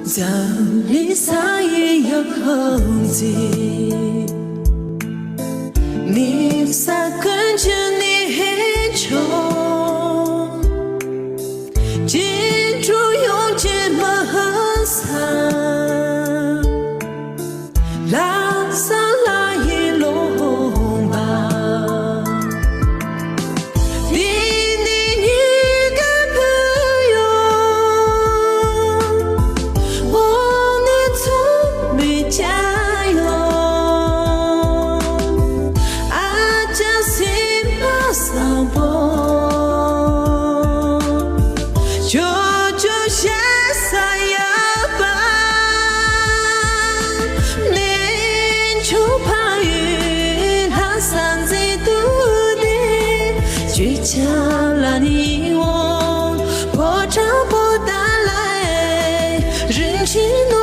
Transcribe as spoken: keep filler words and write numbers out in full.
འཛམ་གླིང་ས་ཡི་ཡང་ཧང་ཙི། མི་ས་ཀུན་གྱི་ནི་ཧེ་ཆོ། ཅི་འགྲོ་ཡོང་གི་མ་ཧང་ས། ལ་ས་ལ་ཡི་ལོང་བ། འདི་ནི་ཉི་ག་བུ་ཡོ། འོ་ནི་ཚུ་མི་ཅ་ཡོ། ཨ་ཅག་སེམས་པ་བཟང་པོ། ཅོ་ཅོ་ཤ་ས་ཡ་པ། ནེ་ཆོ་ཕ་ཡུལ་ལྷ་ས་མཛེས་སྡུག་ནས། ཅོ་ཅ་ལ་ནི་འོ། ཕོ་བྲང་པོ་ཏ་ལ་རིན་ཆེན་